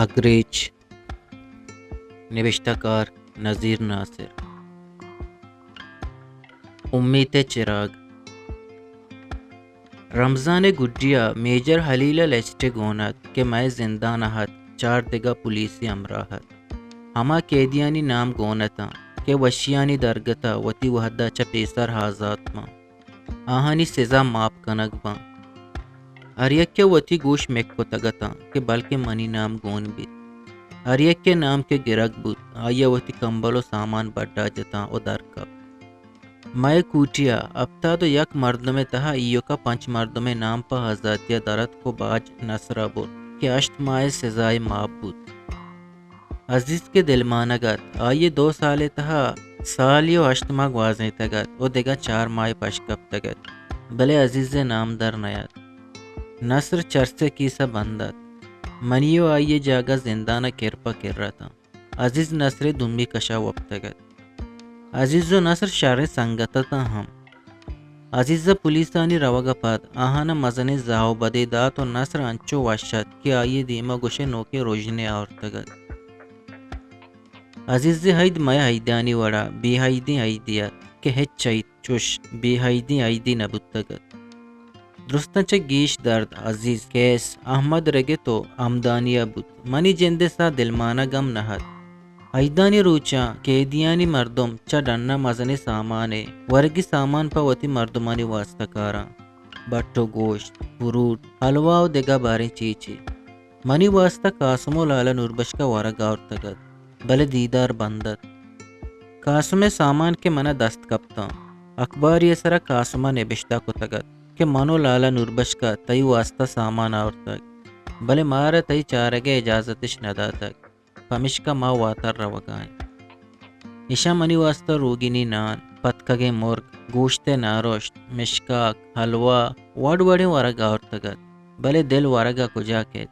اگریچ، نبشتہ کار نذیر ناصر۔ امیت ءِ چراگ۔ رمضان ءِ گڈی ءَ میجر ہلیل ءَ لسٹے گون ات کہ مئے زندان ءَ ات، چار دگہ پولیسے ہمراہ ات۔ ہما قیدیانی نام گون اتاں کہ وشیانی درگت ءَ وتی وھد ءَ چہ پیسر آزات باں۔ آہانی سزا ماپ کنگ باں۔ ہر یکے ءَ وتی گوش مک کتگ اتاں کہ بلکیں منی نام گون بیت۔ ہر یکے ءِ نام کہ گرگ بوت، آئی ءَ وتی کمبل ءُ سامان بڈ ءَ جتاں ءُ در کپت۔ مئے کوٹی ءَ ہپتاد ءُ یک مردم ءِ تہا ایوک ءَ پنچ مردم ءِ نام پہ آزاتی ءَ در اتک ءُ باج نصر ءَ برت کہ ہشت ماہ ءِ سزا ئے ماپ بوت۔ عزیز کہ دلمانگ ات، آئی ءَ دو سال ءِ تہا سالے ءُ ہشت ماہ گوازینتگ ات ءُ دگہ چار ماہ پش کپتگ ات، بلے عزیز ءِ نام در نیات۔ نصر چرس ءِ کیس ءَ بند ات۔ منی ءُ آئی ءِ جاگہ زندان ءَ کر پہ کر اتاں۔ عزیز نصر ءِ دومی کش ءَ وپتگ ات۔ عزیز ءُ نصر شریں سنگت اتاں ہم۔ عزیز ءَ پولیسانی روگ ءَ پد آہان ءَ مزنیں زاہ ءُ بدے دات ءُ نصر انچو وش ات کہ آئی ءِ دیم ءَ گوش ئے نوکیں رژنے آورتگ ات۔ عزیز ءِ ہید مئے ہیدانی وڑ ءَ بے ہیدیں ہیدے ات کہ ہچ ہید چش بے ہیدیں ہیدے نہ بوتگ ات۔ درستاں چہ گیش درد عزیز، قیس، احمد رگت ءُ ہمدانی ءَ بوت۔ منی جند ءِ ساہ دلمانگ ہم نہ ات۔ ہیدانی روچاں قیدیانی مردم چہ ڈن ءَ مزنیں سامانے، ورگی سامان پہ وتی مردمانی واستا کاراں، بٹ ءُ گوشت، فروٹ، حلوا ءُ دگہ باریں چیچے۔ منی واستا قاسم ءُ لالا نوربشک ءَ ورگ آورتگ ات، بلے دیدار بند ات۔ قاسم ءِ سامان کہ من ءَ دست کپتاں، اخبارے ءِ سرا قاسم ءَ نبشتہ کتگ ات کہ من ءُ لالا نوربشک ءَ تئی واستا سامان آورتگ، بلے مارا تئی چارگ ءِ اجازت اش نہ داتگ، پمیشکا ما واتر روگ ءَ ایں۔ ایشاں منی واستا روگنی نان، پتکگیں مرگ، گوشت ءِ نارشت، مشکاک، حلوا، وڑ وڑیں ورگ آورتگ ات، بلے دل ورگ ءَ کجا کیت؟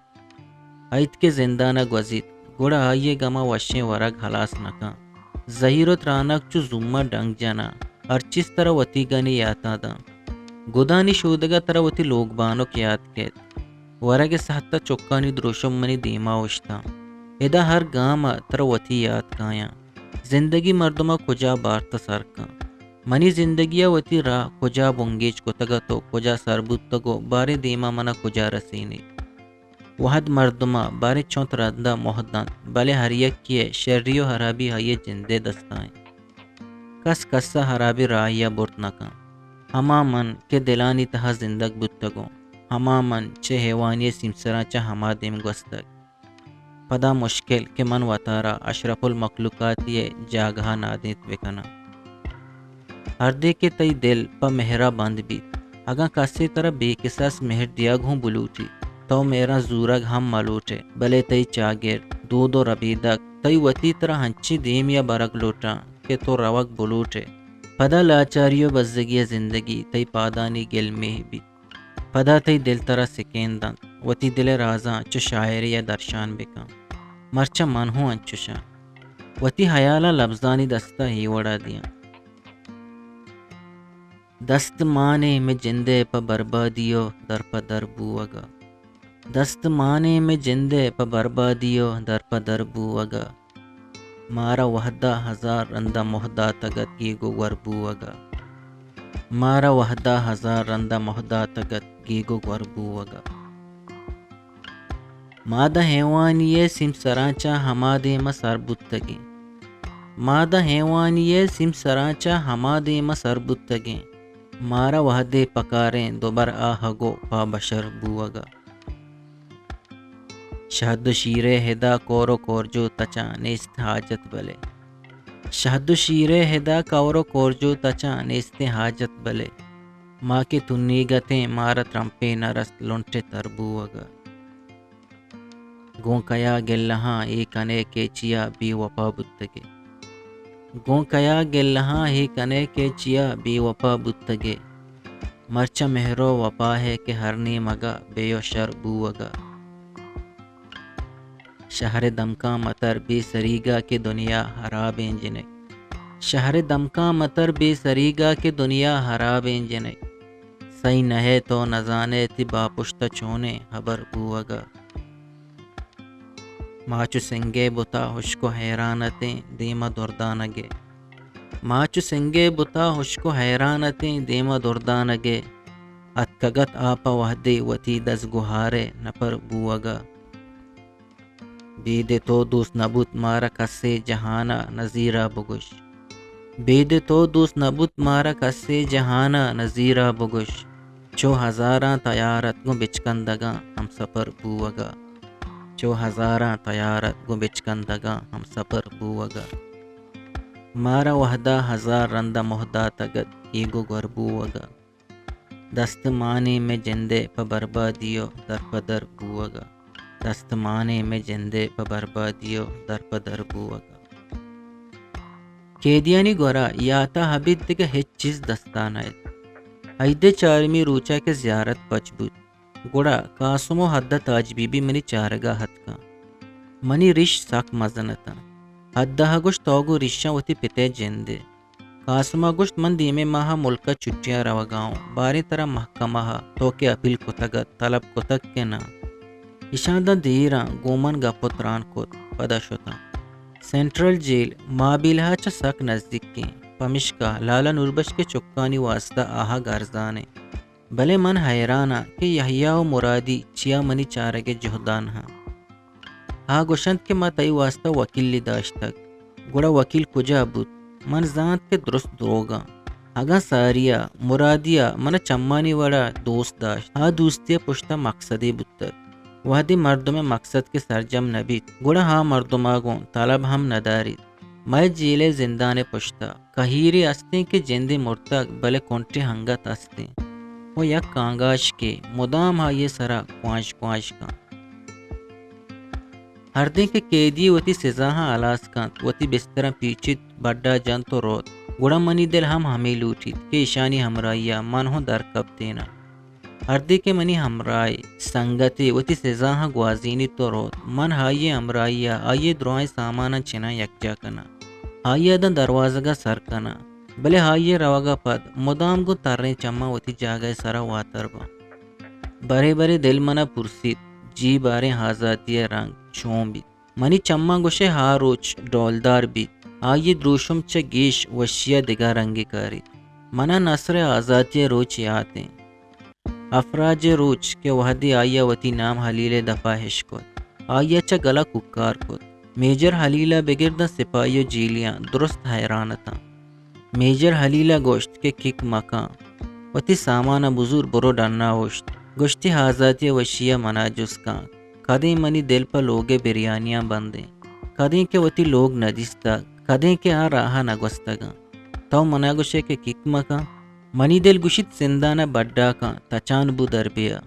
ہئیت کہ زندان ءَ گوزیت، گڑا آئی ءِ گم ءَ وشیں ورگ ہلاس نہ کنت۔ زہیر ءُ ترانگ چو زوماں ڈنگ جناں، ہر چیز ترا وتیگانی یاتاں داں۔ گدانی شودگ ءَ ترا وتی لوگ بانک یات کیت۔ ورگ ءِ سہت ءَ چکانی دروشم منی دیما اوشتاں۔ ادا ہر گام ءَ ترا وتی یات کایاں۔ زندگی مردم ءَ کجا بارت ءُ سر کنت؟ منی زندگی ءَ وتی راہ کجا بنگیج کتگ ات ءُ کجا سر بوتگ ءُ باریں دیما من ءَ کجا رسینیت؟ وہد مردم ءَ باریں چنت رند ءَ موہ دنت، بلے ہر یکے ءِ شری ءُ ہرابی آئی ءِ جند ءِ دست ءَ انت۔ کس کس ءَ ہرابیں راہے ءَ برت نہ کنت۔ ہما من کہ دلانی تہا زندگ بوتگوں، ہما من چہ حیوانی ءِ سیمسراں چہ ہما دیم گوستگ۔ پدا مشکل کہ من وتارا اشرف المخلوقاتی ءِ جاگہ ءَ نادینت بکناں۔ ہردے کہ تئی دل پہ مہر ءَ بند بیت، اگاں کسے ترا بے کساس مہر دیگ ہوں بلوٹیت، تو مہراں زورگ ہم مہ لوٹ ئے، بلے تئی چاگرد، دود ءُ ربیدگ، تئی وتی ترا ہنچیں دیمے ءَ برگ لوٹاں کہ تو روگ بلوٹ ئے۔ پدا لاچاری ءُ بزگی ءِ زندگی تئی پادانی گلمے بیت۔ پدا تئی دل ترا سکین دنت، وتی دل ءِ رازاں چو شاعرے ءَ درشان بکن۔ مرچاں من ہوں انچوشاں۔ وتی ہیالاں لبزانی دست ءَ اے وڑ ءَ دیاں۔ دست مان ایں مئے جند ءِ پہ بربادی ءُ در پہ در بوگ ءَ۔ دست مان ایں مئے جند ءِ پہ بربادی ءُ در پہ در بوگ ءَ۔ مارا وہد ءَ ہزار رند ءَ موہ داتگ ات گیگ ءُ گور بوگ ءَ۔ مارا وہد ءَ ہزار رند ءَ موہ داتگ ات گیگ ءُ گور بوگ ءَ۔ ما داں حیوانی ءِ سیمسراں چہ ہما دیم ءَ سر بوتگیں۔ ما داں حیوانی ءِ سیمسراں چہ ہما دیم ءَ سر بوتگیں۔ مارا وہدے پکاریں دوبر آہگ ءُ پہ بشر بوگ ءَ۔ شہد ءُ شیر ءِ ہدا کور ءُ کورجو تچاں نیست حاجت بلے۔ شہد ءُ شیر ءِ ہدا کور ءُ کورجو تچاں نیستیں حاجت بلے۔ ما کہ تنیگ اتیں مارا ترمپے نہ رست لنٹ ءِ تر بوگ ءَ۔ گوں کیا گلہاں اے کن ئے کہ چیا بے وپا بوتگ ئے۔ گوں کیا گلہاں اے کن ئے کہ چیا بے وپا بوتگ ئے۔ مرچاں مہر ءُ وپا ءَ کہ ہر نیمگ ءَ بے ءُ شر بوگ ءَ۔ شہر ءِ دمکاں متر بے سریگ ءَ کہ دنیا ہرابیں جنک۔ شہر ءِ دمکاں متر بے سریگ ءَ کہ دنیا ہرابیں جنک۔ سہی نہ ئے تو نزان ئے تئی باپشت ءَ چونیں ہبر بوگ ءَ۔ ما چو سنگے بتا ہشک و حیران اتیں دیم ءَ دردانگ ءَ۔ ما چو سنگے بتا ہشک و حیران اتیں دیم ءَ دردانگ ءَ۔ اتکگ ات آ پہ وہدے وتی دزگوہار ءِ نپر بوہگ ءَ۔ بید تو دوست نبوت مارا کسے جہان ءَ نزیرا بگوش۔ بید تو دوست نبوت مارا کسے جہان ءَ نزیرا بگوش۔ چو ہزاراں تیار ات گوں بچکندگاں ہمسپر بوہگ ءَ۔ چو ہزاراں تیار ات گوں بچکندگاں ہمسپر بوہگ ءَ۔ مارا وہدا ہزار رند ءَ موہ داتگ ات ایگ و گور بوہگ ءَ۔ دست مانے مئے جندے پہ بربادی و در پہ در بوہگ ءَ۔ دست مانے مئے جندے پہ بربادی و در پہ در بوہگ ءَ۔ قیدیانی گورا یاتا ہبیت دگہ ہچ چیز دستا نئیت۔ عید چارمی روچا کہ زیارت پچ بوت، گڑا قاسم و حد ءَ تاج بی بی منی چارگا اتکاں۔ منی ریش سک مزن اتاں۔ حد ءَ گوشت، تو گوں ریشاں وتی پتئے جندے۔ قاسم ءَ گوشت، من دیمے ماہ ءَ ملک ءَ چھٹیاں روگا اوں، باریں ترا محکمہ ءَ تو کہ اپیل کتگ ات، طلب کتگ کہ ناں؟ ایشاں داں دیراں گوں من گپ و تران کت، پدا شتاں۔ سینٹرل جیل مابیلہ ءَ چہ سک نزیکیں، پمشکا لالا نوربشک ءِ چکانی واستا آہگ ارزانیں۔ بلے من حیران آں کہ یحییٰ و مرادی چیا منی چارگ ءِ جہدا نہ آں۔ آ گوشنت کہ ما تئی واستا وکیلے داشتگ۔ گڑا وکیل کجا بوت؟ من زانت کہ درست دروگ آں۔ اگاں ساریا، مرادیا من ءَ چمانی وڑا دوست داشت، آ دوستی ءِ پشتا مقصدے بوتگ۔ وہدے مردم ءِ مقصد کہ سرجم نہ بیت، گڑا آ مردما گوں طلب ہم نہ داریت۔ مئے جیل ءِ زندان ءِ پشتا کہیرے استیں کہ جندے مرتگ، بلے کنٹے انگت استیں و یک کانگاشکے مدام آئی ءِ سرا کوانش کوانش کنت۔ ہردیں کہ قیدی وتی سزاہاں ہلاس کنت، وتی بستراں پیچیت، بڈا جنت و روت، گڑا منی دل ہم ہمے لوٹیت کہ ایشانی ہمراہیا من ہوں در کپتیناں۔ ہردے کہ منی ہمراہے، سنگتے، وتی سزاہاں گوازینیت و روت، من آئی ءِ ہمراہیا آئی ءِ درائیں ساماناں چناں یکجا کناں، آئی ءَ داں دروازگا سر کناں، بلے آئی ءِ روگا پد مدام گوں تریں چماں وتی جاگہ ءِ سرا واتر باں۔ برے برے دل منا پرسیت، جی باریں آزاتی ءِ رنگ چون بیت؟ منی چماں گوشئے آ روچ ڈولدار بیت، آئی ءِ دروشم چہ گیش وشیا دگہ رنگے کاریت۔ منا نصر ءِ آزاتی ءِ روچ یات انت۔ افراج ءِ روچ کہ وہدے آئی ءَ وتی نام ہلیل ءِ دپا اشکت، آئی ءَ چہ گل ءَ کوکار کت۔ میجر ہلیل ءَ بگر داں سپاہی و جیلیاں درست حیران اتاں۔ میجر ہلیل ءَ گوشت کہ کک مکن، وتی سامان ءَ بزور، برو ڈن ءَ اوشت۔ گوشتی، آزاتی ءِ وشی ءَ منا جست کن، کدیں منی دل پہ لوگ ءِ بریانیاں بند انت، کدیں کہ وتی لوگ نہ دیستگ، کدیں کہ آ راہ ءَ نہ گوستگ انت۔ تو منا گوشئے کہ کک مکن؟ منی دل گوشیت، زندان ءَ بڈا کن، تچان بو در بیا۔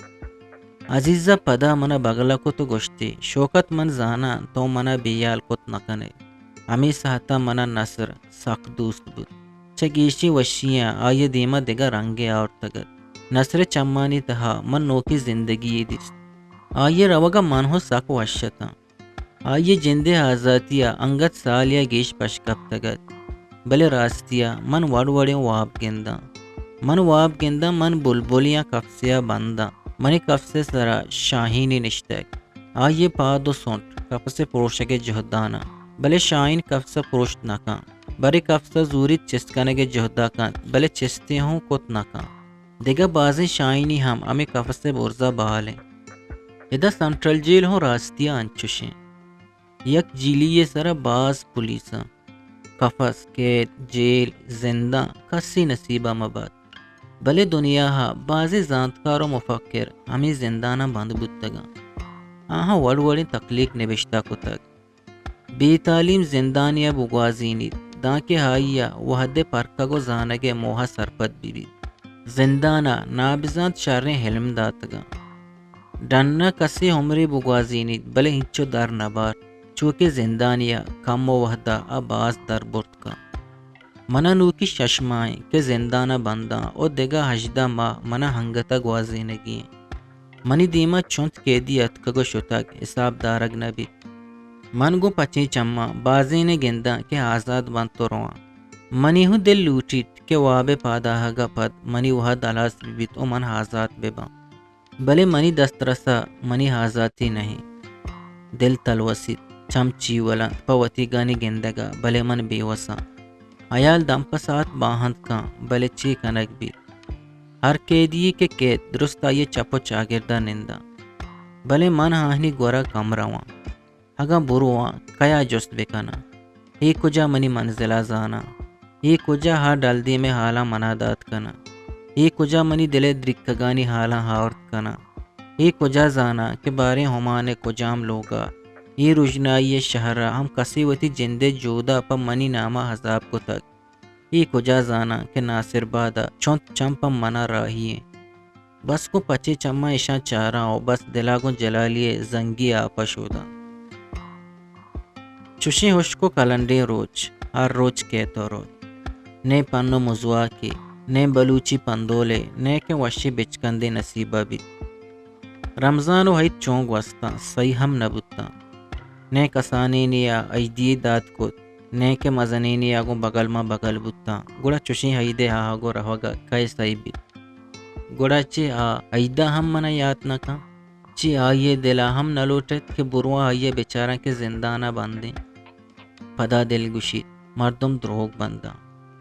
عزیز ءَ پدا منا بگل ءَ کت و گوشتی، شوکت، من زاناں تو منا بے ہیال کت نہ کنئے۔ ہمے ساعت ءَ منا نصر سک دوست بوت۔ چہ گیشیں وشیاں آئی ءِ دیما دگہ رنگے آورتگ ات۔ نصر ءِ چمانی تہا من نوکیں زندگی یے دیست۔ آئی ءِ روگ ءَ من ہوں سک وش اتاں۔ آئی ءِ جند ءِ آزاتی ءَ انگت سالے ءَ گیش پش کپتگ ات، بلے راستی ءَ من وڑ وڑیں واب گنداں۔ من واب گنداں، من بلبلے آں، کپسے ءَ بنداں، منی کپس ءِ سرا شاہینے نشتگ۔ آئی ءِ پاد و سنٹ کپس ءِ پروشگ ءِ جہدان انت، بلے شاہین کپس ءَ پروشت نہ کنت، برے کپس ءَ زوریت چست کنگ ءِ جہد ءَ کنت، بلے چستے ہوں کت نہ کنت۔ دگہ بازیں شاہینی ہم ہمے کپس ءِ برز ءَ بال انت۔ ادا سنٹرل جیل ہوں راستی ءَ انچش انت۔ یک جیلی ءِ سرا باز پولیس انت۔ کپس، قید، جیل، زندان، کسی نصیب ءَ مہ بات۔ بلے دنیا ءَ بازیں زانتکار و مفکر ہمے زنداناں بند بوتگ انت۔ آہاں وڑ وڑیں تخلیق نبشتہ کتگ۔ بے تعلیم زندانے ءَ بگوازینیت، دانکہ آئی ءَ وہد ءِ پرکگ و زانگ ءِ موہ ءَ سرپد بہ بیت۔ زندان ءَ نابزانت شریں علم داتگ انت۔ ڈن ءَ کسے عمرے بگوازینیت، بلے اینچو در نہ بارت، چو کہ زندانے ءَ کم و وہد ءَ آ باز در برت کنت۔ من ءَ نوکی شش ماہ انت کہ زندان ءَ بند آں و دگہ ہژدہ ماہ من ءَ انگت ءَ گوازینگی انت۔ منی دیما چنت قیدی اتکگ و شتگ، حساب دارگ نہ بیت۔ من گوں پچیں چماں بازینے گنداں کہ آزات بنت و رواں۔ منی ہوں دل لوٹیت کہ واب ءِ پادآہگ ءَ پد منی وہد ہلاس بہ بیت و من آزات بہ باں۔ بلے منی دسترس ءَ منی آزاتی نہ انت۔ دل تلوسیت۔ چم چیول انت پہ وتیگانی گندگ ءَ، بلے من بے وس آں۔ ہیال دم پہ ساعت باہند کن، بلے چے کنگ بیت؟ ہر قیدی یے کہ کیت، درست آئی ءِ چپ ءُ چاگرد ءَ ننداں۔ بلے من آہانی گور ءَ کم رواں۔ اگاں برواں، کیا جست بکناں؟ اے کجا منی منزل ءَ زاناں؟ اے کجا ہا ڈل دیمے ہالاں منا دات کناں؟ اے کجا منی دل ءِ دریکگانی ہالاں آورت کناں؟ اے کجا زاناں کہ باریں ہمان ءِ کجام لوگ ءَ اے رژنائی ءِ شہر ءَ ہم کسے وتی جند ءِ جہد ءَ پہ منی نام ءَ ہزاب کتگ؟ اے کجا زاناں کہ ناصر باد ءَ چنت چم پہ منا راہی ایں؟ بس گوں پچیں چماں اشاں چاراں ءُ بس دل ءَ گوں جلالی ءِ زنگی آپ ءَ شوداں۔ چشیں ہشک ءُ کلنڈیں روچ، ہر روچ کیت ءُ روت۔ نئے پن ءُ مزواکے، نئے بلوچی پندولے، نئے کہ وشیں بچکندے نصیب ءَ بیت۔ رمضان ءُ عید چون گوستاں، سہی ہم نہ بوتاں۔ نئے کسانینے ءَ عیدی داد کت، نئے کہ مزنینے ءَ گوں بگل ماں بگل بوتاں، گڑا چشیں عید ءِ آہگ ءُ رہگ ءَ کئے سہی بیت؟ گڑا چے آ عید ءَ ہم منا یات نہ کن؟ چے آئی ءِ دل ءَ ہم نہ لوٹ ایت کہ برواں آئی ءَ بچاراں کہ زندان ءَ بندیں؟ پدا دل گوشیت، مردم دروگ بنداں،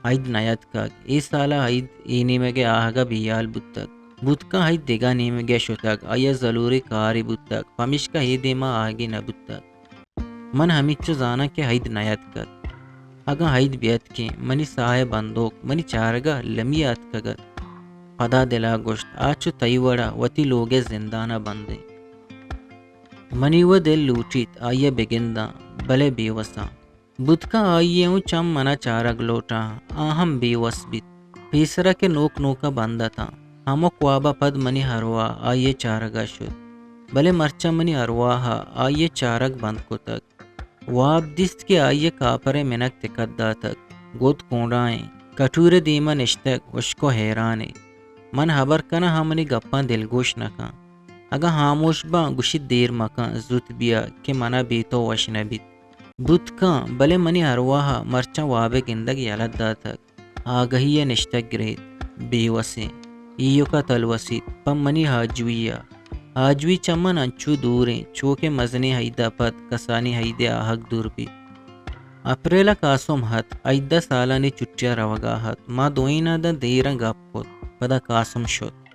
عید نیاتکگ۔ اے سال ءَ عید اے نیمگ ءِ آہگ ءَ بیال بوتگ۔ بوت کن عید دگہ نیمگ ءَ شتگ، آئی ءَ زلوریں کارے بوتگ، پمیشکا اے دیم ءَ آہگے نہ بوتگ۔ من ہمینچو زاناں کہ عید نیاتکگ۔ اگاں عید بیاتکیں، منی ساہ ءِ بندوک منی چارگ ءَ المی ءَ اتکگ ات۔ پدا دل ءَ گوشت، آ چو تئی وڑ ءَ وتی لوگ ءِ زندان ءَ بندیں۔ منی وَ دل لوٹیت آئی ءَ بگنداں، بلے بے وساں۔ بوت کن آئی ءِ اوں چم منا چارگ لوٹاں، آ ہم بے وس بیت۔ پیسرا کہ نوک نوک ءَ بند اتاں، ہمک واب ءَ پد منی ارواہ آئی ءِ چارگ ءَ شت۔ بلے مرچاں منی ارواہ ءَ آئی ءِ چارگ بند کتگ۔ واب دیست کہ آئی ءَ کاپریں منک تکت داتگ، گد کونڈائیں، کٹور ءِ دیم ءَ نشتگ، ہشک ءُ حیرانیں۔ من ہبر کناں، آ منی گپاں دلگوش نہ کن۔ اگاں ہاموش باں، گوشیت، دیر مکن، زوت بیا کہ منا بے تو وش نہ بیت۔ بوت کن، بلے منی ارواہ ءَ مرچاں واب ءِ گندگ یلہ داتگ۔ آگہی ءَ نشتگ گریت، بے وسیں۔ ایوک ءَ تلوسیت پہ منی آجوئی ءَ۔ آجوئی چہ من انچو دوریں، چو کہ مزنیں عید ءَ پد کسانیں عید ءِ آہگ دور بیت۔ اپریل ءَ قاسم ات، عید ءَ سالانی چھٹی ءَ روگ ءَ ات۔ ما دوئیناں داں دیراں گپ کت، پدا قاسم شت۔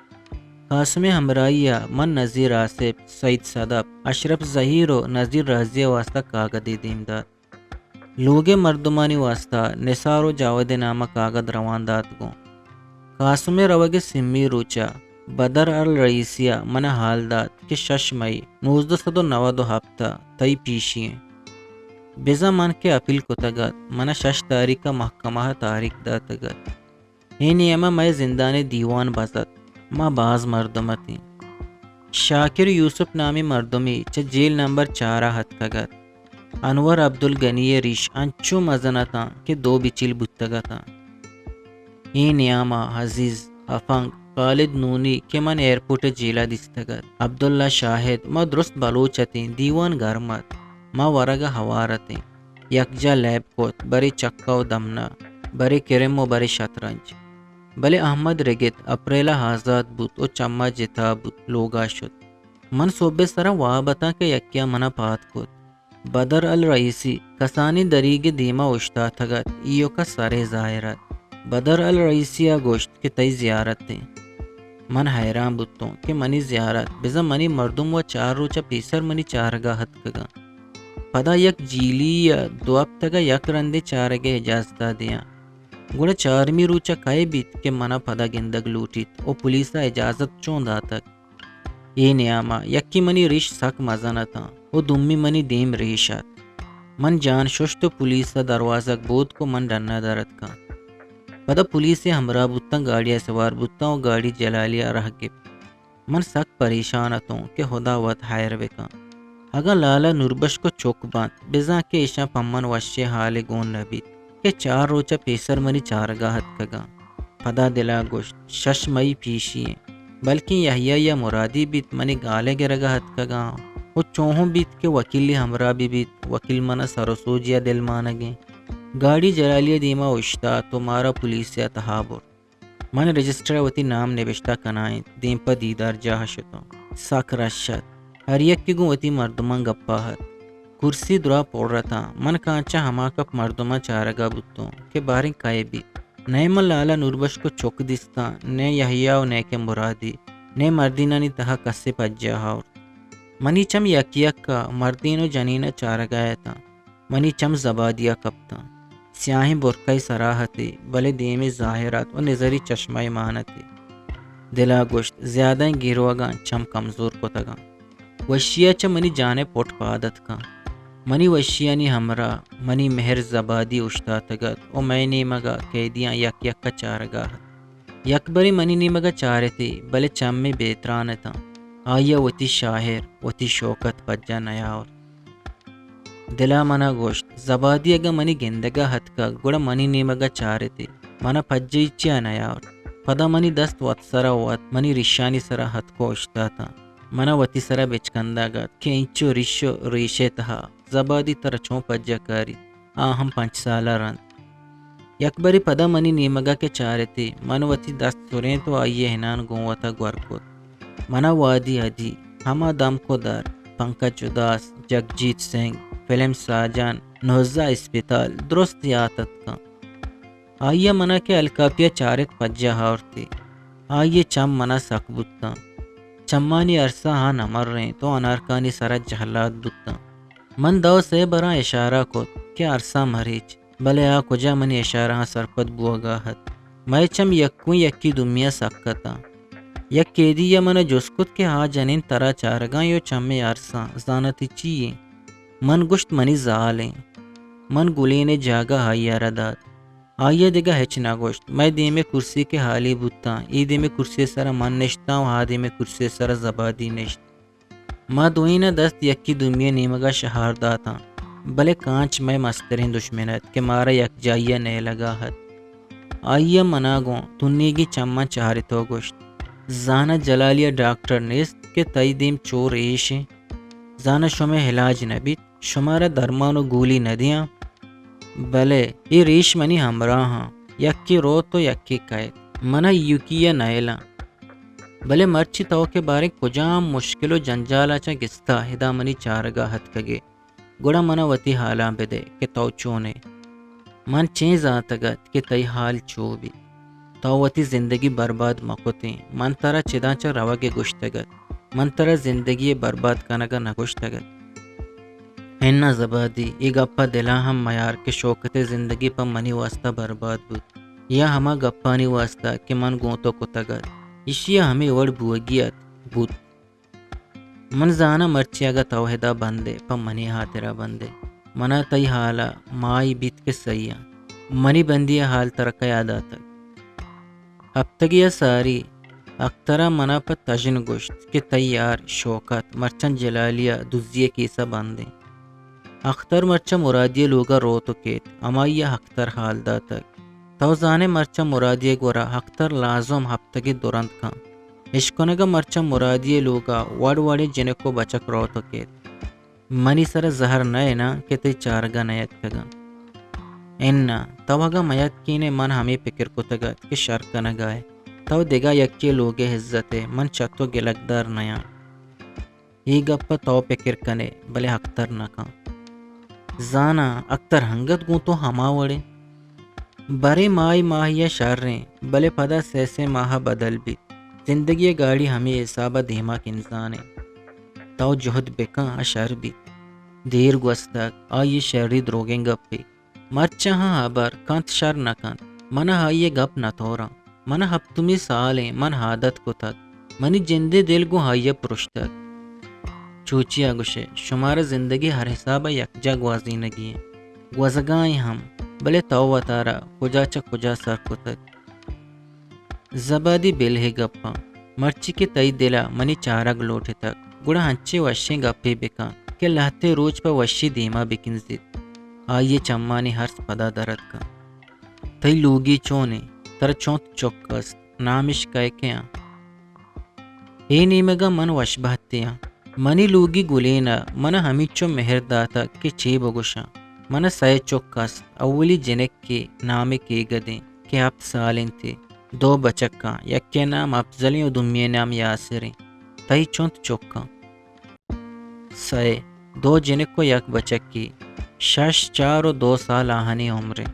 قاسم ءِ ہمراہی ءَ من نذیر آصف، سعید صدف، اشرف ظہیر ءُ نذیر رازی ءِ واستہ کاگدے دیم دات۔ لوگ ءِ مردمانی واستہ نثار ءُ جاوید ءِ نام ءَ کاگد روان دات گوں۔ قاسم ءِ روگ ءِ سیمی روچ ءَ بدر الرئیسی ءَ من ءَ حال دات کہ شش مئی نوزدہ سد ءُ نود ءُ ہپت ءَ تئی پیشی ایں۔ بزاں من کہ اپیل کتگ ات، من ءَ شش تاریخ ءَ محکمہ ءَ تاریخ داتگ ات۔ اے نیام ءَ مئے زندان ءِ دیوان بز ات۔ ما باز مردم اتیں۔ شاکر یوسف نامیں مردمے چہ جیل نمبر چار ءَ اتکگ ات۔ انور عبدالغنی ءِ ریش انچو مزن اتاں کہ دو بچیل بوتگ اتاں۔ اے نیام ءَ عزیز، افنگ، خالد نونی کہ من ایئرپورٹ ءِ جیل ءَ دیستگ ات، عبداللہ شاہد، ما درست بلوچ اتیں، دیوان گرم ات۔ ما ورگ ءَ ہوار اتیں۔ یکجاہ لیب کت، برے چکہ ءُ دمنہ، برے کرم ءُ برے شطرنج۔ بلے احمد رگت، اپریل ءَ آزات بوت ءُ چما جتا بوت، لوگ ءَ شت۔ من سہب ءِ سرا واب اتاں کہ یکے ءَ من ءَ پاد کت۔ بدر الرئیسی کسانیں دریگ ءِ دیم ءَ اوشتاتگ ات، ایوک ءَ سرے زاہر ات۔ بدر الرئیسی ءَ گوشت کہ تئی زیارت ایں۔ من حیران بوتوں کہ منی زیارت، بزاں منی مردم ءُ چار روچ ءَ پیسر منی چارگ ءَ اتکگاں۔ پدا یک جیلی ءَ دو ہپتگ ءَ یک رندے چارگ ءِ اجازت ءَ دیاں۔ گڑا چارمی روچ ءَ کئے بیت کہ من ءَ پدا گندگ لوٹیت ءُ پولیس ءَ اجازت چون داتگ؟ اے نیام ءَ یکے منی ریش سک مزن اتاں ءُ دومی منی دیم ریش ات۔ من جان ششت ءُ پولیس ءَ دروازگ بود کو من ڈن ءَ در اتکاں۔ پدا پولیس ءِ ہمراہ بوتاں، گاڑی ءَ سوار بوتاں ءُ گاڑی جلالی ءَ راہ گپت۔ من سک پریشان اتوں کہ ہدا وت ہیر بکن۔ اگاں لالا نوربشک ءُ چک بنت، بزاں کہ ایشاں پہ من وشیں حالے گون نہ بیت کہ چار روچ ءَ پیسر منی چارگ ءَ اتکگاں۔ پدا دل ءَ گوشت، شش مئی پیشی ایں، بلکیں یحییٰ یا مرادی بیت، منی گال ءِ گرگ ءَ اتکگاں ءُ چوہوں بیت کہ وکیلے ہمراہ بہ بیت، وکیل من ءَ سر ءُ سوجی ءَ دلمانگیں۔ گاڑی جلالی ءِ دیم ءَ اوشتات ءُ مارا پولیس ءِ تہا برت۔ من رجسٹر ءَ وتی نام نبشتہ کنائینت، دیم پہ دیدار جاہ ءَ شتوں۔ سک رش ات۔ ہر یکے گوں وتی مردماں گپ ءَ ات۔ کرسی درا پر اتاں۔ من کانچ ءَ ہما کپ مردماں چارگ ءَ بوتوں کہ باریں کئے بیت۔ نئے من لالا نوربشک ءُ چک دیستاں، نئے یحییٰ ءُ نئے کہ مرادی، نئے مردینانی تہا کسے پجہ آورت۔ منی چم یک یک ءَ مردین ءُ جنین ءَ چارگ ءَ اتاں۔ منی چم زبادی ءَ کپتاں۔ سیاہیں برقعے سرا اتی، بلے دیمے ظاہر ات ءُ نظری چشمہ مان اتی۔ دل ءَ گوشت، زیادہیں گیروگاں چم کمزور کتگاں۔ وشی ءَ چہ منی جان ءِ پٹ پاد اتکاں۔ منی وشیانی ہمراہ منی مہر زبادی اوشتاتگ ات ءُ مئے نیمگ ءَ قیدیاں یک یک ءَ چارگ ءَ ات۔ یکبرے منی نیمگ ءَ چارتی، بلے چمے بے تران اتاں۔ آئی ءَ وتی شاعر، وتی شوکت پجہ نیاورت۔ دل ءَ من ءَ گوشت، زبادی اگاں منی گندگ ءَ اتکگ، گڑا منی نیمگ ءَ چارتی۔ من ءَ پجہ ہچی ءَ نیاورت۔ پدا منی دست وت سر ءَ وت منی ریشانی سر ءَ اتک ءُ اوشتاتاں۔ من ءَ وتی سر ءَ بچکندگ ات کہ اینچو ریش ءُ ریش ءِ تہا زبادی ترا چون پجہ کاریت؟ آ ہم پنچ سال ءَ رند۔ یکبرے پدا منی نیمگ ءَ کہ چارتی، من وتی دست سرینت ءُ آئی ءِ ہنان گوں وت ءَ گور کت۔ من ءَ وادی ادی، ہما دمک ءُ در، پنکج اداس، جگجیت سنگھ، فلم ساجن، نہضہ اسپتال درست یات اتکاں۔ آئی ءَ من ءَ کہ الکاپی ءَ چارت پجہ آورتی۔ آئی ءِ چم من ءَ سک بوتاں۔ چمانی ارساں آ نہ مرینت ءُ انارکانی سر ءَ جہلات بوتاں۔ من دو سئے براں اشارہ کت کہ ارساں مریچ، بلے آ کجا منی اشارہاں سرپد بوگ ءَ ات۔ مئے چم یکوئیں یکے دومی ءَ سک اتاں۔ یک قیدی ءَ من ءَ جست کت کہ آ جنین ترا چارگاں ءُ چمے ارساں، زاناں تئی چی ایں؟ من گوشت، منی زال ایں۔ من گلین ءِ جاگہ آئی ءَ را دات۔ آئی ءَ دگہ ہچ نہ گوشت۔ مئے دیم ءِ کرسی کہ ہالی بوتاں، اے دیم ءِ کرسی ءِ سر ءَ من نشتاں ءُ آ دیم ءِ کرسی ءِ سر ءَ زبادی نشت۔ ما دوئیناں دست یکے دومی ءِ نیمگ ءَ شہار داتاں، بلے کانچ مئے مستریں دشمن ات کہ مارا یکجائی ءَ نیلگ ءَ ات۔ آئی ءَ من ءَ گوں تنیگیں چماں چارت ءُ گوشت، زاناں جلالی ءَ ڈاکٹر نیست کہ تئی دیم چو ریش ایں؟ زاناں شمئے علاج نہ بیت؟ شمارا درمان ءُ گولی نہ دیاں؟ بلے اے ریش منی ہمراہاں، یکے روت ءُ یکے کئیت۔ من ءَ ایوکی ءَ نئیلاں۔ بلے مرچی تو کہ باریں کجام مشکل ءُ جنجال ءَ چہ گستا ادا منی چارگ ءَ اتکگ ئے، گڑا من ءَ وتی ہالاں بدئے کہ تو چون ئے۔ من چے زانتگ ات کہ تئی ہال چو بیت؟ تو وتی زندگی برباد مہ کتیں۔ من ترا چداں چہ روگ ءَ گوشتگ ات۔ من ترا زندگی ءِ برباد کنگ ءَ نہ گوشتگ ات۔ اناں زبادی، اے گپ ءَ دل ءَ ہم میار کہ شوکت ءِ زندگی پہ منی واستا برباد بوت، یا ہما گپانی واستا کہ من گوں تو کتگ ات۔ ایشی ءَ ہمے وڑ بوگی ات، بوت۔ من زاناں مرچی اگاں تو ادا بند ئے، پہ منی ہاترا بند ئے۔ من ءَ تئی ہال ءَ ماہے بیت کہ سہی آں۔ منی بندی ءِ ہال ترا کئیا داتگ؟ ہپتگے ءَ ساری اختر ءَ من ءَ پہ تژن گوشت کہ تئی یار شوکت مرچاں جلالی ءَ دزی ءِ کیس ءَ بند ایں۔ اختر مرچاں مرادی ءِ لوگ ءَ روت ءُ کیت، ہمائی ءَ اختر ہال داتگ۔ تو زان ئے مرچاں مرادی ءِ گورا اختر لازم ہپتگے دو رند کن۔ اشکنگ ءَ مرچاں مرادی ءِ لوگ ءَ وڑ وڑیں جنک ءُ بچک روت ءُ کیت۔ منی سر ءَ زہر نہ اناں کہ تئی چارگ ءَ نیاتکگاں۔ اناں، تو اگاں میاتکین ئے، من ہمے پکر کتگ ات کہ شر کنگ ءَ ئے۔ تو دگہ یکے ءِ لوگ ءِ عزت ئے، من چہ تو گلگدار نیاں۔ اے گپ ءَ تو پکر کن ئے، بلے اختر نہ کن۔ زاناں، اختر انگت گوں تو ہما وڑ ایں۔ برے ماہے ماہے ءَ شر ایں، بلے پدا سئے سئے ماہ ءَ بدل بیت۔ زندگی ءِ گاڑی ہمے حساب ءَ دیما کنزان ایں۔ تو جہد بکن ءُ شر بیت۔ دیر گوستگ، آئی ءِ شری دروگیں گپے۔ مرچاں ہبر کنت شر نہ کنت، من ءَ آئی ءِ گپ نہ توراں۔ من ءَ ہپتمی سال ایں، من عادت کتگ۔ منی جند ءِ دل گوں آئی ءَ پرشتگ۔ چوچی ءَ گوش ئے، شمارا زندگی ہر حساب ءَ یکجاہ گوازینگی ایں۔ گوزگا ایں ہم، بلے تو وتارا کجا چہ کجا سر کتگ۔ زبادی بل اے گپاں، مرچی کہ تئی دل ءَ منی چارگ لوٹتگ، گڑا انچیں وشیں گپے بکن کہ لہتے روچ پہ وشی دیما بکنزیت۔ آئی ءِ چمانی ارس پدا در اتکاں۔ تئی لوگی چون ایں؟ ترا چونت چک است؟ نامش کئے کئے آں؟ اے نیمگ ءَ من وشبہتے آں۔ منی لوگی گلین ءَ من ءَ ہمینچو مہر داتگ کہ چے بگوشاں۔ من ءَ سئے چک است، اولی جنکے، نام ئے کیگد ایں کہ ہپت سال انت ئے۔ دو بچکاں، یکے ءِ نام افضل ایں ءُ دومی ءِ نام یاسر ایں۔ تئی چنت چکاں؟ سئے۔ دو جنک و یک بچکی، شش، چار و دو سال آہانی عمریں۔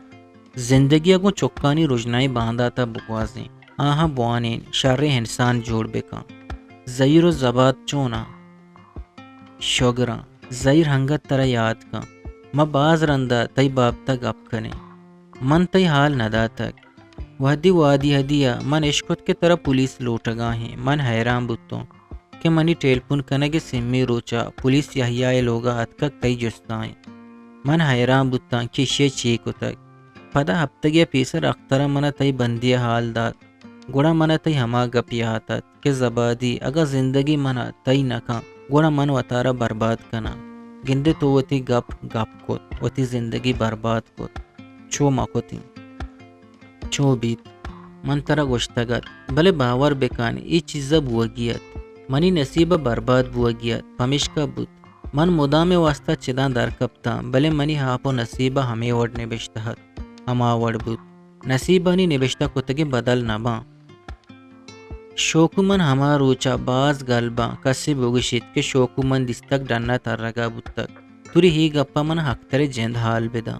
زندگی ء گوں چکانی رژنائیں باندات ء بگوازیں۔ آہاں بوانین شریں انسان جوڑ بکن۔ زہیر و زباد چوناں؟ شگراں۔ زہیر ہنگت ترا یاد کن۔ ما باز رندا تئی بابت ء گپ کنیں۔ من تئی حال نہ داتگ۔ وہدی وادی ہدی ء من اشکت کہ ترا پولیس لوٹگا ہیں، من حیران بوتوں کہ منی ٹیلپون کنگ ء سیمی روچا پولیس یحییٰ ء لوگا اتکگ تئی جستا انت۔ من حیران بوتاں کہ ایشی ء چے کتگ۔ پدا ہپتگے ء پیسر اختر ء منا تئی بندی ء حال دات۔ گڑا منا تئی ہما گپ یات ات کہ زبادی، اگاں زندگی منا تئی نہ کن، گڑا من وتارا برباد کناں۔ گندے تو وتی گپ گپ کت، وتی زندگی برباد کت۔ چو مہ کتیں۔ چو بیت، من ترا گوشتگ ات، بلے باور بکن، اے چیز ء بوگی ات۔ منی نصیب ء برباد بوگی ات، پمیشکا بوت۔ من مدام ء واستا چداں در کپتاں، بلے منی آپ و نصیب ء ہمے وڑ نبشتہ ات، ہما وڑ بوت۔ نصیبانی نبشتہ کتگیں بدل نہ باں۔ شوکو من ہما روچا باز گل باں، کسے بگوشیت کہ شوکو من دیستگ ڈنا ترگا بوتگ۔ توری ہی گپا من ہکترے جند حال بداں۔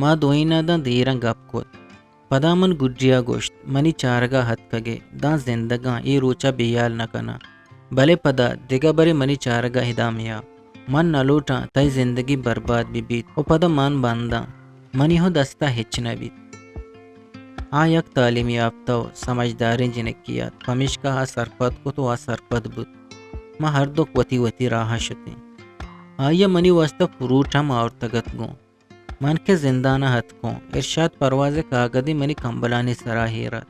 ما دوئینا داں دیراں گپ کت۔ پدا من گڈیا گوشت، منی چارگا اتکگے، داں زندگاں، اے روچا بے ہیال نہ کناں۔ بلے پدا دگہ برے منی چارگا ادا میا۔ من نہ لوٹاں تئی زندگی برباد بہ بیت و پدا من بنداں۔ منی ہوں دستا ہچ نہ بیت۔ آ یک تعلیم یافتہ و سمجھداریں جنکے ات، پمیشکا آ سرپد کت و آ سرپد بوت۔ ما ہر دک وتی وتی راہا شتیں۔ آئیا منی واستا فروٹ ہم آورتگ ات گوں۔ من کہ زندان ء اتکوں، ارشاد پرواز ء کاگدے منی کمبلانی سرا ایر ات۔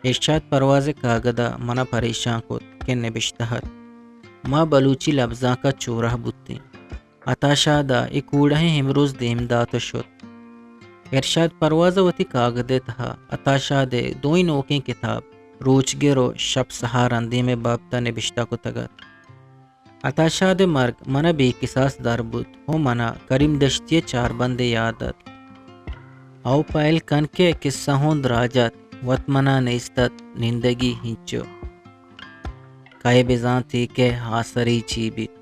ارشاد پرواز ء کاگد ء من ء پریشان کت کہ نبشتہ ات، ما بلوچی لبزانک ء چورہ بوتیں۔ عطا شاد ء اے کوڑہیں امروز دیم دات ء شت۔ ارشاد پرواز ء وتی کاگد ء تہا عطا شاد ء دوئیں نوکیں کتاب روچگر و شپ سہار اندیم ء بابت ء نبشتہ کتگ ات۔ عطا شاد ء مرگ من ء بے کساس در بوت و من ء کریم دشتی ء چاربندے یات ات۔ او پہل کن کہ کسہ ہوں دراج ات، وت من ء نیست ات نندگی ہنچو۔ کئے بزانت اے کہ آسرے چی بیت؟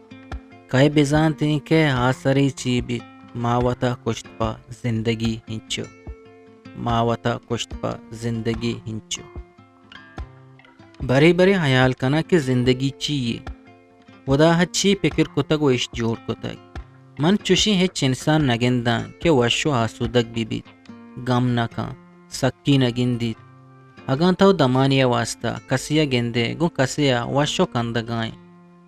کئے بزانت اے کہ آسرے چی بیت؟ ما وت ء کشت پہ زندگی ہنچو۔ ما وت ء کشت پہ زندگی ہنچو۔ برے برے ہیال کناں کہ زندگی چی یے؟ ہدا ء چی پکر کتگ و اش جوڑ کتگ؟ من چوشیں ہچ انسان نہ گنداں کہ وش و آسودگ بہ بیت، گم نہ کن، سکی نہ گندیت۔ اگاں تو دمانے ء واستا کسے ء گندے، گوں کسے ء وش و کندگائیں،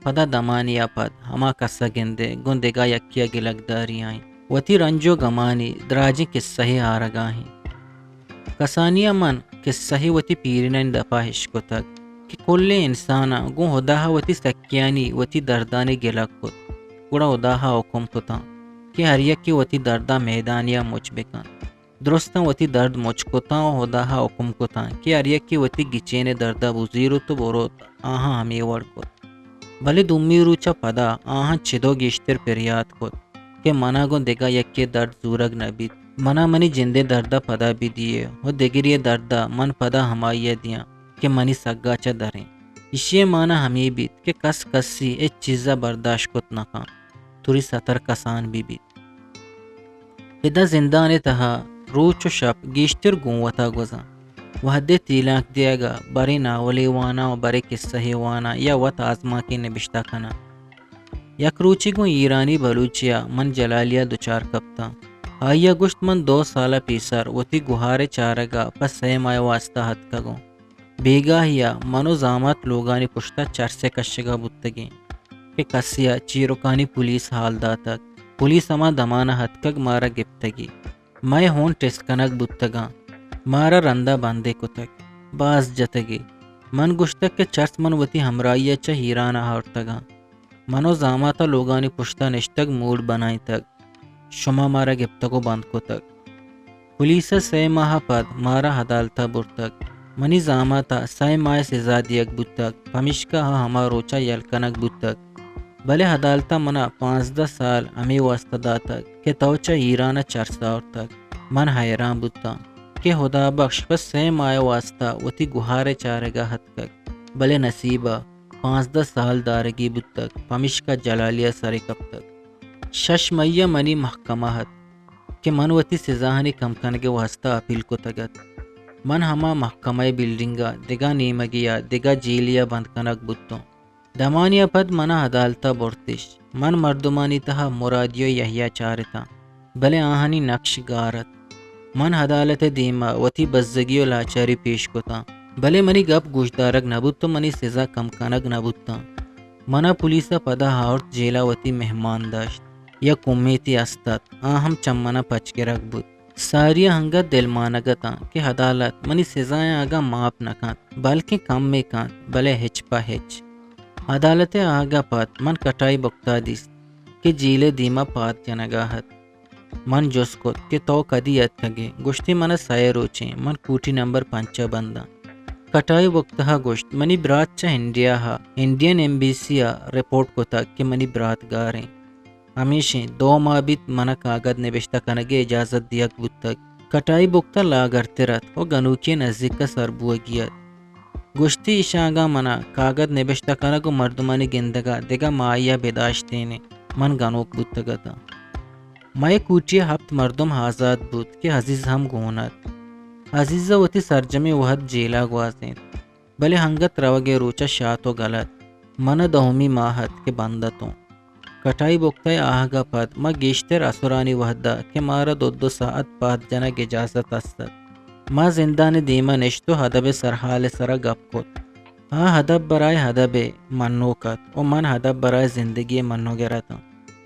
پدا دمانے ء پد ہما کس ء گندے، گوں دگہ یکے ء گلگ داریائیں، وتی رنج و گمانی دراجیں کسہے آرگائیں۔ کسانی ء من کسہے وتی پیرینانی دپا اشکتگ کہ کلیں انساناں گوں ہدا ء وتی سکیانی، وتی دردانی گلگ کت، گڑا ہدا ء حکم کتاں کہ ہر یکے وتی دردا میدانے ء مچ بکنت۔ درستاں وتی درد مچ کتاں و ہدا ء حکم کتاں کہ ہر یکے وتی گچین ء دردا بزیروت و بروت، آہاں ہمے وڑ کت۔ بلے دومی روچ ء پدا آہاں چدو گیشتر پریات کت کہ منا گوں دگہ یکے ء درد زورگ نہ بیت۔ منا منی جندے درد ء پدا بدیئے و دگرے ء درد ء من پدا ہمائی ء دیاں کہ منی سگا چہ دریں۔ ایشی ء مانا ہمے بیت کہ کس کسی ہچ چیز ء برداشت کت نہ کنت، توری ستر کسان بہ بیت۔ ادا زندان ء تہا روچ و شپ گیشتر گوں وتا گوزاں۔ وہدے تیلانک دیگ ء برے ناولے واناں و برے کسہے واناں یا وت آزمانکے نبشتہ کناں۔ یک روچے گوں ایرانی بلوچے ء من جلالی ء دچار کپتاں۔ آئی ء گوشت، من دو سال ء پیسر وتی گہار ء چارگ ء پہ سئے ماہ ء واستا اتکگوں۔ بیگاہی ء من و زامات لوگانی پشت ء چرس ء کشگ ء بوتگیں کہ کسے ء چیرکانی پولیس ہال داتگ۔ پولیس ہما دمان ء اتکگ مارا گپتگی۔ مئے ہون ٹیسٹ کنگ بوتگاں۔ مارا رندا بندے کتگ۔ باز جتگی۔ من گوشتگ کہ چرس من وتی ہمراہی ء چہ ایران ء آورتگاں۔ من و زامات ء لوگانی پشت ء نشتگ موڈ بنائینتگ۔ شما مارا گپتگ و بند کتگ۔ پولیس ء سئے ماہ ء پد مارا عدالت ء برتگ۔ منی زامات ء سئے ماہ ء سزا دیگ بوتگ، پمیشکا آ ہما روچ ء یل کنگ بوتگ۔ بلے عدالت ء منا پانزدہ سال ہمے واستا داتگ کہ تو چہ ایران ء چرس آورتگ۔ من حیران بوتاں کہ ہدا بخش پہ سئے ماہ ء واستا وتی گہار ء چارگ ء اتکگ، بلے نصیب ء پانزدہ سال دارگی بوتگ، پمیشکا جلالی ءَ سرے کپتگ۔ شش مئی ءَ منی محکمہ ات کہ من وتی سزاہانی کم کنگ ءِ واستہ اپیل کتگ ات۔ من ہما محکمہ ءِ بلڈنگ ءَ دگہ نیمگے ءَ دگہ جیلے ءَ بند کنگ بوتوں۔ دمانے ءَ پد من ءَ عدالت ءَ برتش۔ من مردمانی تہا مرادی ءُ یحییٰ چارتاں، بلے آہانی نقش گار ات۔ من عدالت ءِ دیما وتی بزگی ءُ لاچاری پیش کتاں، بلے منی گپ گوشدارگ نہ بوت ءُ منی سزا کم کنگ نہ بوتاں۔ من ءَ پولیس ءَ پدا آورت جیل ءَ وتی مہمان داشت۔ یک امیتے است ات، آ ہم چہ من ءَ پچ گرگ بوت۔ ساری ءَ انگت دلمانگ اتاں کہ عدالت منی سزایاں اگاں ماپ نہ کنت، بلکیں کمے کنت، بلے ہچ پہ ہچ۔ عدالت ءِ آہگ ءَ پد من کٹائی بکتا دیست کہ جیل ءِ دیما پاد جنگا ات۔ من جست کت کہ تو کدی اتکگ ئے؟ گوشتی، من ءَ سئے روچیں، من کوٹی نمبر پنچ ءَ بنداں۔ کٹائی بکتہ ءَ گوشت، منی برات چہ انڈیا ءَ انڈین ایمبیسی ءَ رپورٹ کتگ کہ منی برات گاریں۔ ہمیشیں، دو ماہ بیت من ءَ کاگد نبشتہ کنگ ءِ اجازت دیگ بوتگ۔ کٹائی بکتہ لاگرتر ات ءُ گنوکی ءِ نزیک ءَ سر بوگی ات۔ گوشتی، ایشاں اگاں من ءَ کاگد نبشتہ کنگ ءُ مردمانی گندگ ءَ دگہ ماہے ءَ بداشتین، من گنوک بوتگ اتاں۔ مئے کوٹی ءَ ہپت مردم آزات بوت کہ عزیز ہم گون ات۔ عزیز ءَ وتی سرجمیں وہد جیل ءَ گوازینت، بلے انگت روگ ءِ روچ ءَ شات ءُ گل ات۔ من ءَ دہمی ماہ ات کہ بند اتوں۔ کٹائی بکتہ ءِ آہگ ءَ پد ما گیشتر اسرانی وہد ءَ کہ مارا دو دو ساعت پاد جنگ اجازت است ات، ما زندان ءِ دیما نشت ءُ ادب ءِ سرحال ءِ سرا گپ کت۔ آ ادب برائے ادب ءِ منوک ات ءُ من ادب برائے زندگی ءِ منوگر اتاں۔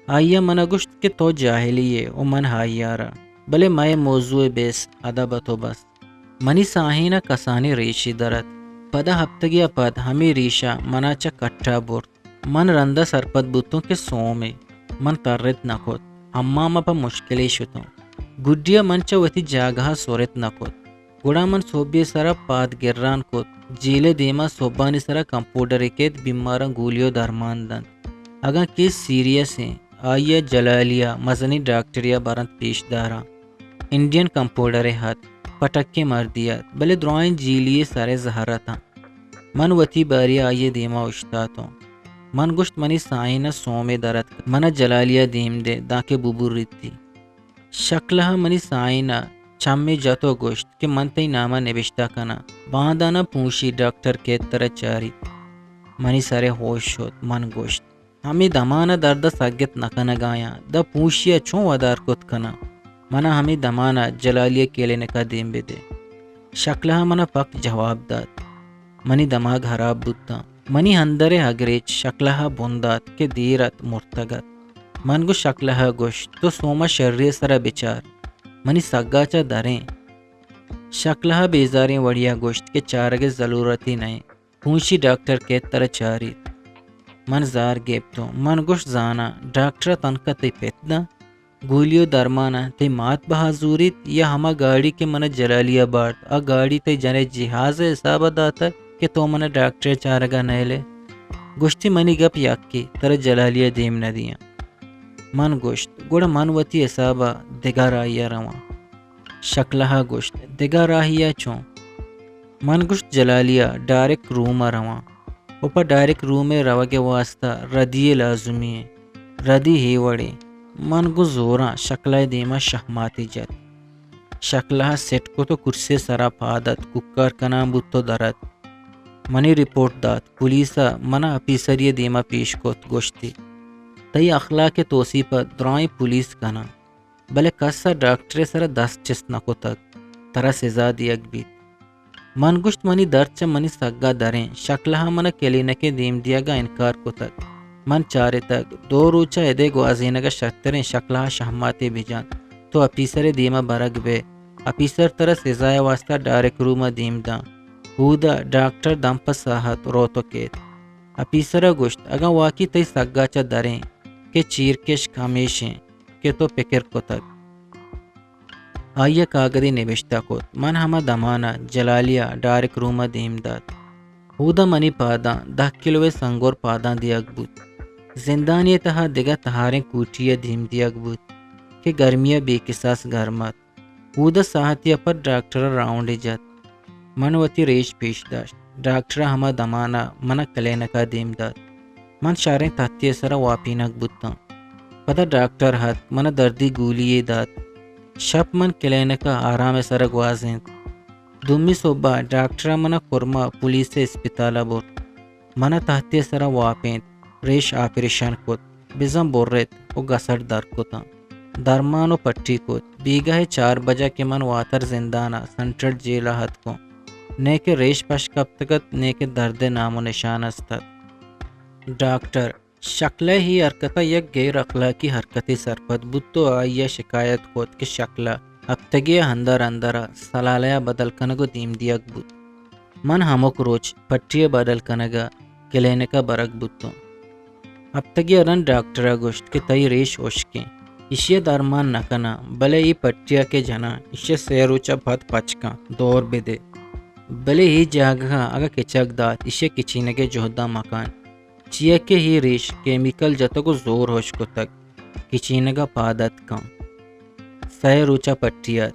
آئی ءَ من ءَ گوشت کہ تو جاہلے ئے ءُ من آئی ءَ را، بلے مئے موضوع ءِ بیس ادب ات ءُ بس۔ منی ساہین ءَ کسانیں ریشے در ات۔ پدا ہپتگے ءَ پد ہمے ریش ءَ من ءَ چہ کٹ ءَ برت۔ من رند ءَ سرپد بوتوں کہ سومے۔ من ترت نہ کت۔ حمام ءَ پہ مشکلے شتوں۔ گڈی ءَ من چہ وتی جاگہ ءَ سرت نہ کت۔ گڑا من سہبی ءِ سرا پاد گران کت۔ جیل ءِ دیما سہبانی سرا کمپوڈرے کیت، بیماراں گولی ءُ درمان دنت۔ اگاں کیس سیریس ایں، آئی ءَ جلالی ءَ مزنیں ڈاکٹرے ءَ برنت پیش داراں۔ انڈین کمپوڈرے ات، پٹکیں مردے ات، بلے درائیں جیلی ءِ سر ءِ زہر اتاں۔ من وتی باری ءَ آئی ءِ دیما اوشتاتوں۔ من گوشت، منی ساہین ءَ سومے در اتک، من ءَ جلالی ءَ دیم دے، دانکہ ببریتی۔ شکلہ ءَ منی ساہین ءَ چمے جت ءُ گوشت کہ من تئی نام ءَ نبشتہ کناں، بانداناں پونشی ڈاکٹر کیت ترا چاریت۔ منی سر ءِ ہوش شت، من گوشت، ہمے دمان ءَ درد ءَ سگت نہ کنگ ءَ آیاں، داں پونشی ءَ چون ودار کت کناں؟ من ءَ ہمے دمان ءَ جلالی ءِ کلینک ءَ دیم بدے۔ شکلہ ءَ من ءَ پک جواب دات۔ منی دماگ ہراب بوتاں۔ منی اندر ءِ ہگریچ شکلہ ءَ بن دات کہ دیر ات، مرتگ ات۔ من گوں شکلہ ءَ گوشت، تو سوما شری ءِ سرا بچار، منی سگا چہ دریں۔ شکلہ ءَ بیزاریں وڑے ءَ گوشت کہ چارگ ءِ ضلورتے نہ انت، پونشی ڈاکٹر کیت ترا چاریت۔ من زار گپتوں۔ من گوشت، زاناں، ڈاکٹر ءَ تنکا تئی پت داں؟ گولی ءُ درمان ءَ تئی مات بہا زوریت یا ہما گاڑی کہ من ءَ جلالی ءَ بارت، آ گاڑی تئی جن ءِ جہاز ءِ حساب ءَ داتگ کہ تو من ءَ ڈاکٹر ءِ چارگ ءَ نئیل ئے؟ گوشتی، منی گپ یکے، ترا جلالی ءَ دیم نہ دیاں۔ من گوشت، گڑا من وتی حساب ءَ دگہ راہے ءَ رواں۔ شکلہ ءَ گوشت، دگہ راہے ءَ چون؟ من گوشت، جلالی ءَ ڈائریکٹ روم ءَ رواں۔ ءُ پہ ڈائریکٹ روم ءِ روگ ءِ واستہ ردی یے لازمی ایں۔ ردی اے وڑیں۔ من گوں زوراں شکلہ ءِ دیما شہماتے جت۔ شکلہ ءَ سٹ کت ءُ کرسی ءِ سرا پاد ات، کوکار کنان بوت ءُ در ات۔ منی رپورٹ دات۔ پولیس ءَ من ءَ اپیسرے ءِ دیما پیش کت، گوشتی، تئی اخلاق ءِ توسیپ ءَ درائیں پولیس کناں، بلے کس ءَ ڈاکٹر ءِ سرا دست چست نہ کتگ، ترا سزا دیگ بیت۔ من گوشت، منی درد چہ منی سگا دریں۔ شکلہ ءَ من ءَ کلینک ءِ دیم دیگ ءَ انکار کتگ۔ من چارتگ، دو روچ ءَ ادے گوازینگ ءَ شرتریں۔ شکلہ ءَ شہماتے بجن، تو اپیسر ءِ دیم ءَ برگ بئے۔ اپیسر ترا سزا ءِ واستہ ڈائریکٹ روم ءَ دیم داں۔ اودا ڈاکٹر دم پہ ساہت روت ءُ کیت۔ اپیسر ءَ گوشت، اگاں واکی تئی سگا چہ دریں کہ چیر کشک ہمیش ایں کہ تو پکر کتگ۔ آئی ءَ کاگدے نبشتہ کت۔ من ہما دمان ءَ جلالی ءَ ڈائریکٹ روم ءَ دیم دات۔ اودا منی پاداں دہ کلو ءِ سنگور پاداں دیگ بوت۔ زندانی ءِ تہا دگہ تہاریں کوٹی ءَ دیم دیگ بوت کہ گرمی ءَ بے کساس گرم ات۔ اودا ساہتے ءَ پد ڈاکٹر ءَ راؤنڈے جت۔ من وتی ریش پیش داشت۔ ڈاکٹر ءَ ہما دمان ءَ من ءَ کلینک ءَ دیم دات۔ من شریں تہتے ءِ سرا واپینگ بوتاں۔ پدا ڈاکٹر اتک، من ءَ دردی گولی یے دات۔ شپ من کلینک ءَ آرام ءِ سرا گوازینت۔ دومی سہب ءَ ڈاکٹر ءَ من ءَ کرم ءَ پولیس ءِ اسپتال ءَ برت۔ من ءَ تہتے ءِ سرا واپینت، ریش آپریشن کت، بزاں برت ءُ گسٹ در کتاں۔ درمان ءُ پٹی کت۔ بیگاہ ءِ چار بجہ کہ من واتر زندان ءَ سنٹرل جیل ءَ اتکوں، نئیکہ ریش پش کپتگ ات، نئیکہ درد ءِ نام ءُ نشان است ات۔ ڈاکٹر شکلہ ءِ اے حرکت ءَ یک غیر اخلاقی حرکتے سرپد بوت ءُ آئی ءَ شکایت کت کہ شکلہ ہپتگے ءَ اندر اندر ءَ سلالہ ءَ بدل کنگ ءُ دیم دیگ بوت۔ من ہمک روچ پٹی ءِ بدل کنگ ءَ کلینک ءَ برگ بوتوں۔ ہپتگے ءَ رند ڈاکٹر ءَ گوشت کہ تئی ریش ہشک ایں، ایشی ءَ درمان نہ کناں، بلے اے پٹی ءَ کہ جناں، ایشی ءَ سئے روچ ءَ پد پچ کن، دور بدے۔ بلے اے جاگہ ءَ اگاں کچگ دات، ایشی ءِ کچینگ ءِ جہد ءَ مکن۔ چیا کہ اے ریش کیمیکل جتگ ءُ زور ہشک کتگ، کچینگ ءَ پاد اتک اَنت۔ سئے روچ ءَ پٹی ات،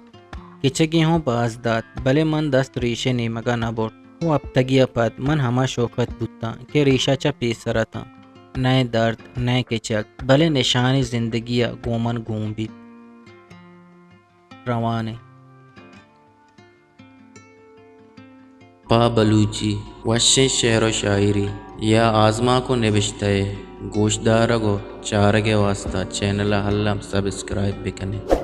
کچگے ہوں باز دات، بلے من دست ریش ءِ نیمگ ءَ نہ برت ءُ ہپتگے ءَ پد من ہما شوکت بوتاں کہ ریش ءَ چہ پیسر اتاں۔ نئے درد، نئے کچگ، بلے نشانی زندگی ءَ گوں من گون بیت۔ روان ایں۔ پہ بلوچی وشیں شعر ءُ شاعری یا آزمانک ءُ نبشتہ ءِ گوشدارگ ءُ چارگ ءِ واستہ چینل ءَ الم سبسکرائب بہ کن ات۔